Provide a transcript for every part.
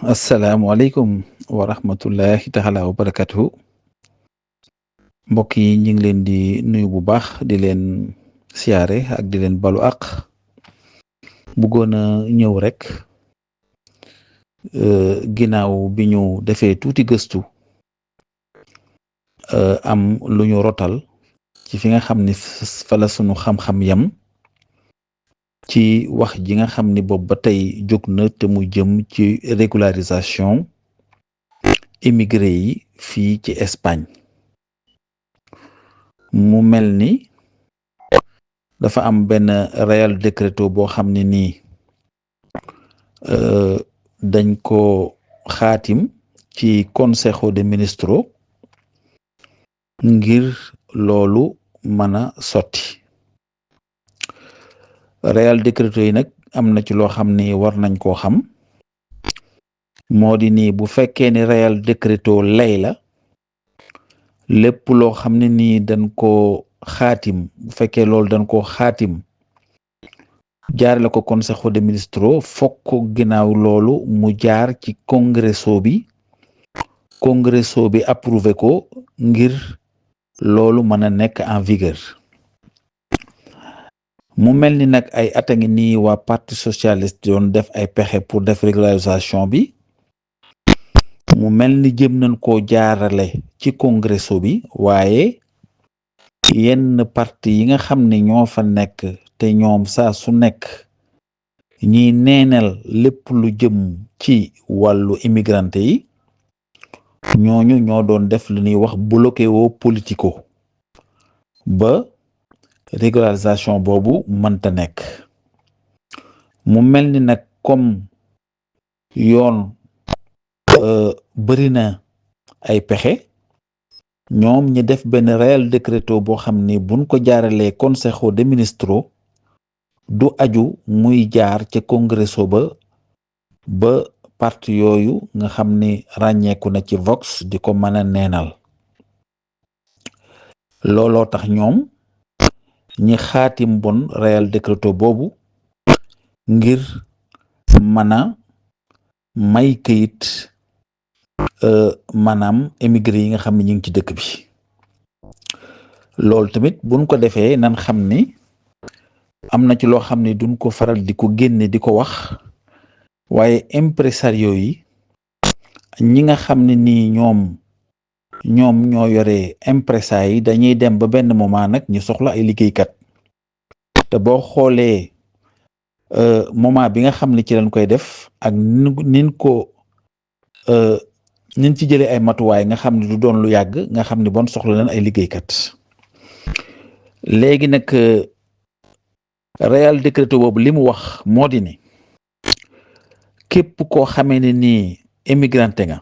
asalaamualeykum wa rahmatullahi taala wa barakatuhu mbokk yi ñu ngi leen di nuyu bu baax di leen siyaare ak di leen balu àq bëggoon a ñëw rek ginnaaw bi ñu defee tuuti gëstu am lu ñu rotal ci fi nga xam ni fa la sunu xam-xam yam ci wax ji nga xam ni boobu ba tey jóg na te mu jëm ci régularisation immigré yi fii ci Espagne mu mel ni dafa am benn Real Decreto boo xam ne nii dañ ko xaatim ci Consejo de Ministros ngir loolu mën a sotti Real Decreto yi nag am na ci loo xam ni war nañ koo xam moo di nii bu fekkee ni Real Decreto lay la lépp loo xam ne nii dañ ko xaatim bu fekkee loolu dañ ko xaatim jaarale ko Consejo de Ministros fokk ginnaaw loolu mu jaar ci Congreso bi approuvé ko ngir loolu mën a nekk en vigueur mu mel ni nag ay at a ngi nii waa parti socialiste doon def ay pexe pour def régularisation bi mu mel ni jëm nañ koo jaarale ci Congreso bi waaye yenn parti yi nga xam ne ñoo fa nekk te ñoom saa su nekk ñiy neenal lépp lu jëm ci wàllu immigrante yi ñooñu ñoo doon def lu ñuy wax bloqueo politico ba régularisation boobu mënta nekk mu mel ni nag comme yoon bëri na ay pexe ñoom ñi def benn Real Decreto boo xam ni buñ ko jaaralee Consejo de Ministros du aju muy jaar ca Congreso ba parti yooyu nga xam ni ràññeeku na ci Vox di ko mën a neenal looloo tax ñoom ñi xaatim bon Real Decreto boobu ngir mën a may këyit maanaam émigré yi nga xam ne ñu ngi ci dëkk bi loolu tamit buñ ko defee nan xam ni am na ci loo xam ne duñ ko faral di ko génne di ko wax waaye impresario yi ñi nga xam ne nii ñoom ñoo yore impresa yi dañuy dem ba benn moment nag ñu soxla ay liggéeykat te boo xoolee moment bi nga xam ne ci lañ koy def ak nin ci jëlee ay matuwaay nga xam ne du doon lu yàgg nga xam ne bon soxla leen ay liggéeykat léegi nag Real Decreto boobu li mu wax moo di ni képp koo xamee ne nii émigrante nga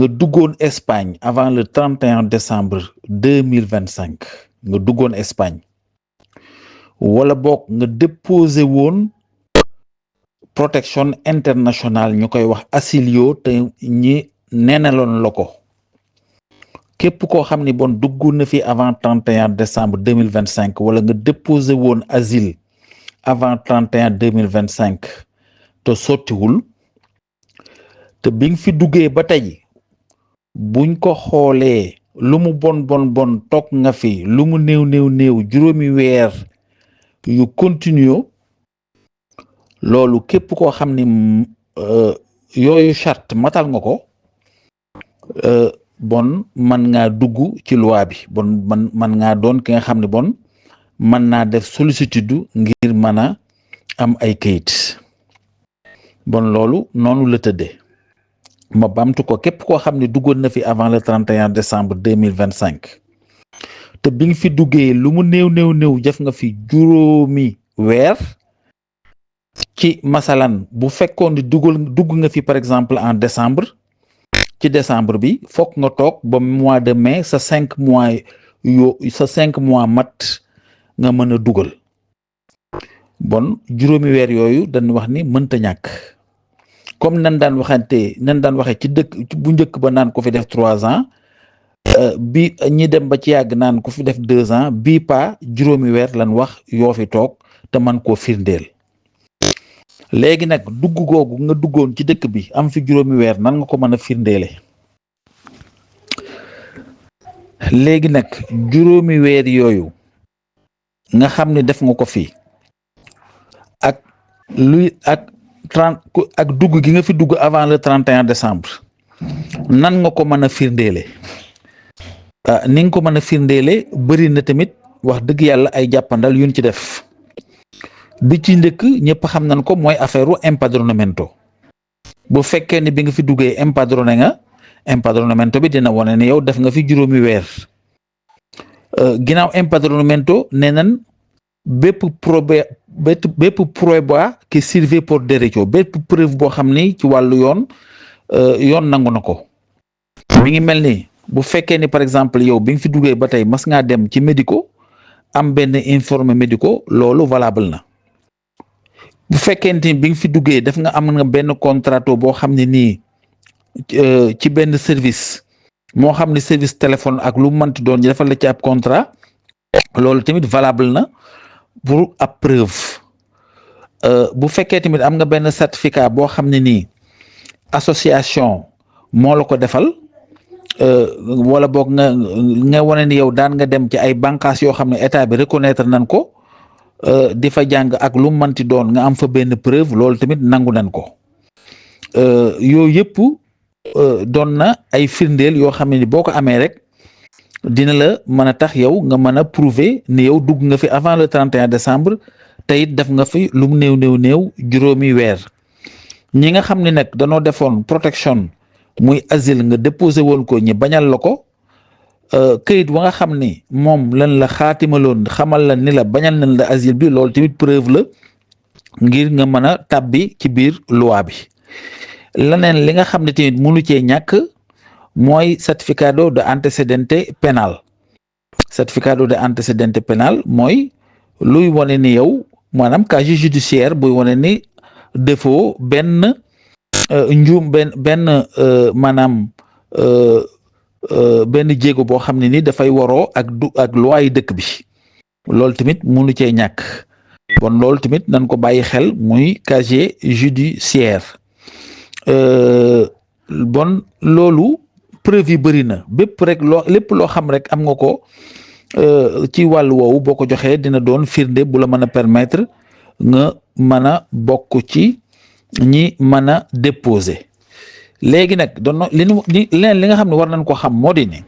duggoon Espagne avant le 31 décembre 2025 nga duggoon Espagne wala boog nga déposé woon protection internationale ñu koy wax asilio te ñi neenaloon la ko képp koo xam ni bon dugg na fi avant 31 décembre 2025 wala nga déposé woon asile avant 31 2025 te sottiwul te bi nga fi duggee ba tey buñ ko xoolee lu mu bon toog nga fi lu mu néew juróomi weer yu continue loolu képp koo xam ni yooyu charte matal nga ko bon mën ngaa dugg ci loi bi bon man ngaa doon ki nga xam ne bon mën naa def sollicitude ngir mën a am ay kayit bon loolu noonu la tëddee ma bamtu ko képp koo xam ne duggoon na fi avant le 31 décembre 2025 te bi nga fi duggee lu mu néew def nga fi juróomi weer ci masalan bu fekkoon ni dugg nga fi par exemple en décembre ci décembre bi fokk nga toog ba mois de mai sa 5 mois mat nga mën a dugal bon juróomi weer yooyu dañ wax ni mënta ñàkk comme nan daan waxee ci dëkk bu njëkk ba naan ko fi def 3 ans bi ñi dem ba ci yàgg naan ko fi def 2 ans bii pa juróomi weer lan wax yoo fi toog te man koo firndeel léegi nag dugg googu nga duggoon ci dëkk bi am fi juróomi weer nan nga ko mën a firndeele léegi nag juróomi weer yooyu nga xam ne def nga ko fi ak luy ak dugg gi nga fi dugg avant le 31 décembre nan nga ko mën a firndeele ni nga ko mën a firndeele bëri na tamit wax dëgg yàlla ay jàppandal yuñ ci def bi ci njëkk ñëpp xam nañ ko mooy affaire empadronamento bu fekkee ne bi nga fi duggee empadronamento bi dina wane ne yow def nga fi juróomi weer ginnaaw empadronamento nee nañ bépp prueba qui serve pour derecho bépp preuve boo xam ni ci wàllu yoon nangu na ko mi ngi mel ni bu fekkee ni par exemple yow bi nga fi duggee ba tey mas ngaa dem ci médico am benn informe médico loolu valable na bu fekkente ni bi nga fi duggee def nga am nga benn contrato boo xam ne nii ci benn service moo xam ne service téléphone ak lu mënti doon ñu defal la ci ab contrat loolu tamit valable na pour ab preuve bu fekkee tamit am nga benn certificat boo xam ne nii association moo la ko defal wala boog nga wane ni yow daan nga dem ci ay bànqaas yoo xam ne état bi reconnaître nañ ko di fa jàng ak lu mënti doon nga am fa benn preuve loolu tamit nangu nañ ko yooyu yëpp doon na ay firndeel yoo xam ne ni boo ko amee rek dina la mën a tax yow nga mën a prouver ni yow dugg nga fi avant le 31 décembre te it def nga fi lu mu néew juróomi weer ñi nga xam ne nag danoo defoon protection muy asile nga déposé woon ko ñi bañal la ko këyit wa nga xam ni moom lan la xaatimaloon xamal la ni la bañal nañ la asile bi loolu tamit preuve la ngir nga mën a tàbbi ci biir loi bi leneen li nga xam ne tamit mënu cee ñàkk mooy certificado de antecedente penal certificado de antecedente penal mooy luy wane ni yow maanaam casier judiciaire buy wane ni defoo benn njuum benn maanaam benn jéego boo xam ne ni dafay waroo ak loi yi dëkk bi loolu tamit mënu cee ñàkk bon loolu tamit nañ ko bàyyi xel muy casier judiciaire bon loolu preuve yi bëri na lépp loo xam rek am nga ko ci wàllu woowu boo ko joxee dina doon firnde bu la mën a permettre nga mën a bokk ci ñi mën a déposer léegi nag doon li nga xam ne war nañ ko xam moo di ne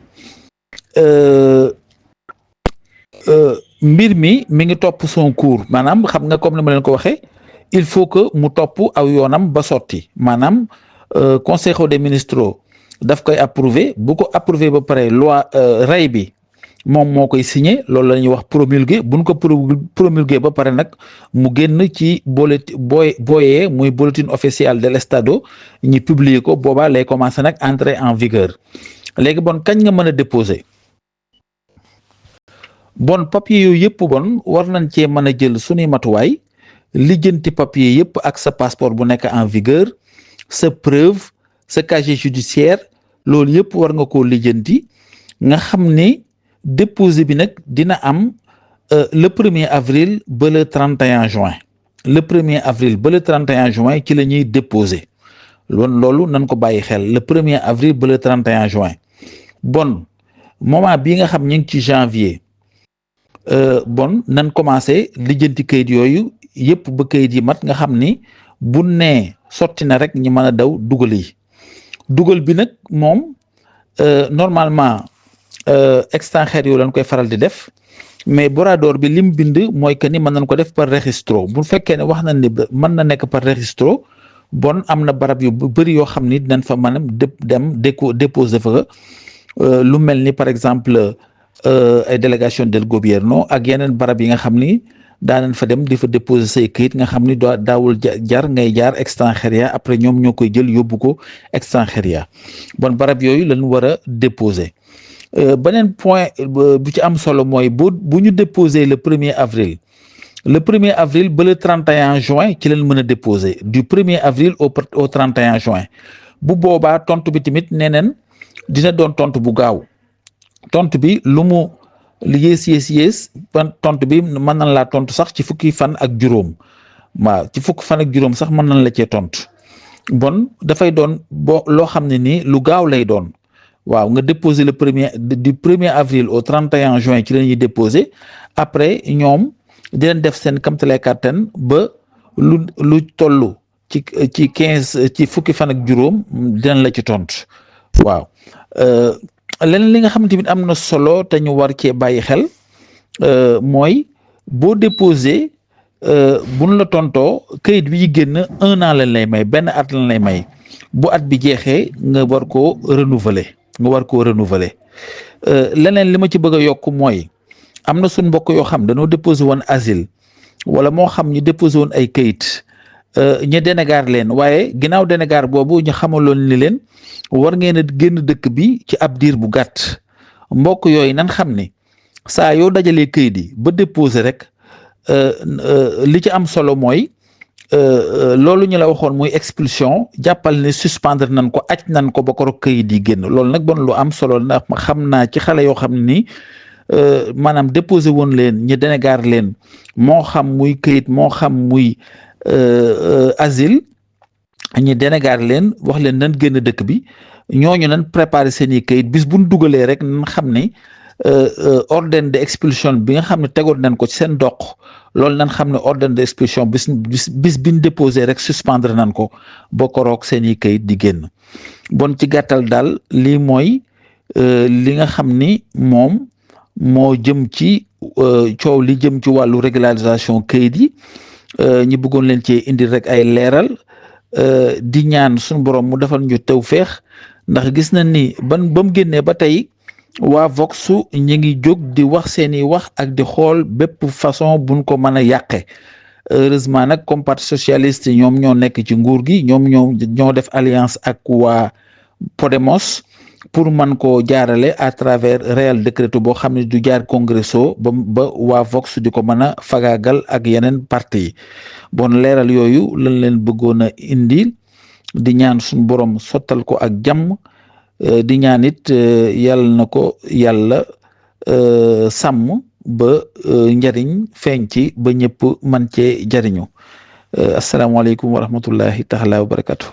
mbir mi ngi topp son cours maanaam xam nga comme ni ma leen ko waxee il faut que mu topp aw yoonam ba sotti maanaam consejo des ministros daf koy approuver bu ko approuver ba pare loi rey bi moom moo koy signé loolu la ñuy wax promulgué buñ ko promulgué ba pare nag mu génn ci booyee muy bulletin officiel del estado ñi publier ko boobaa lay commencé nag entrer en vigueur léegi bon kañ nga mën a déposer bon papier yooyu yëpp bon war nañ cee mën a jël suñuy matuwaay lijjanti papier yëpp ak sa passeport bu nekk en vigueur sa preuve sa casier judiciaire loolu yëpp war nga koo lijjanti nga xam ni déposé bi nag dina am le 1er avril ba le 31 juin le 1er avril ba le 31 juin ci la ñuy déposé loolu nañ ko bàyyi xel le 1er avril ba le 31 juin bon moment bii nga xam ñu ngi ci janvier bon nañ commencé lijjanti kayit yooyu yëpp ba kayit yi mat nga xam ni bu nee sotti na rek ñi mën a daw dugal bi nag moom normalement extranjero yoo lañ koy faral di def mais borrador bi lim bind mooy que ni mën nañ ko def par registro bu fekkee ne wax nañ ni mën na nekk par registro bon am na barab yu bëri yoo xam ni dinañ fa mën a dem déposer fa lu mel ni par exemple ay délégation del gobierno ak yeneen barab yi nga xam ni daanañ fa dem di fa déposer say këyit nga xam ni daawul jar ngay jaar extranjeria après ñoom ñoo koy jël yóbbu ko extranjeria bon barab yooyu lañ war a déposer beneen point bu ci am solo mooy bu ñu déposer le 1er avril ba le 31 juin ci leen mën a déposer du 1er avril au 31 juin bu boobaa tontu bi tamit neneen dina doon tontu bu gaaw tontu bi lu mu yées tontu bi mën nañ laa tontu sax ci fukki fan ak juróom waaw ci fukk fan ak juróom sax mën nañ la cee tontu bon dafay doon loo xam ne nii lu gaaw lay doon waaw nga déposer le du 1er avril au 31 juin ci la ñuy déposer après ñoom di leen def seen kamtalaay kàttan ba lu toll ci 15 ci fukki fan ak juróom dinañ la ci tontu waaw leneen li nga xam ne tamit am na solo te ñu war cee bàyyi xel mooy boo déposer buñ la tontoo këyit bi génn 1 an lañ lay may benn at lañ lay may bu at bi jeexee nga war koo renouveler leneen li ma ci bëgg a yokk mooy am na suñ mbokk yoo xam dañoo déposé woon asile wala moo xam ñu déposé woon ay këyit ñu dénégar leen waaye ginnaaw dénégar boobu ñu xamaloon ni leen war ngeen a génn dëkk bi ci ab diir bu gàtt mbokk yooyu nan xam ni saa yoo dajalee këyit yi ba déposé rek li ci am solo mooy loolu ñu la waxoon muy expulsion jàppal ne suspendre nañ ko aj nañ ko ba ko këyit yi génn loolu nag bon lu am solo ndax xam naa ci xale yoo xam ne nii maanaam déposé woon leen ñu dénégar leen moo xam muy këyit moo xam muy asile ñi dénégar leen wax leen nan génn dëkk bi ñooñu nan préparé seen i këyit bis buñ dugalee rek nan xam ne ordre d'expulsion bi nga xam ne tegoon nañ ko ci seen doq loolu nan xam ne ordre d'expulsion bis biñ déposé rek suspendre nañ ko ba koroog seen i këyit di génn bon ci gàttal daal lii mooy li nga xam ni moom moo jëm ci coow li jëm ci wàllu régularisation këyit yi ñi bëggoon leen ci indi rek ay leeral di ñaan suñu borom mu defal ñu tawfeex ndax gis nañ ni ba mu génnee ba tey waa Vox ñi ngi jóg di wax seeni wax ak di xool bépp façon buñ ko mën a yàqe heureusement nag comme parti socialiste ñoom ñoo nekk ci nguur gi ñoo def alliance ak waa Podemos pour man koo jaarale à travers Real Decreto boo xam ne du jaar Congresso ba waa Vox di ko mën a fagaagal ak yeneen parti yi bon leeral yooyu lañ leen bëggoon a indi di ñaan suñu borom sottal ko ak jàmm di ñaan it yàlla na ko yàlla sàmm ba njariñ feeñ ci ba ñëpp man cee jariñu asalaamaaleykum wa rahmatullahi taala wa barakatu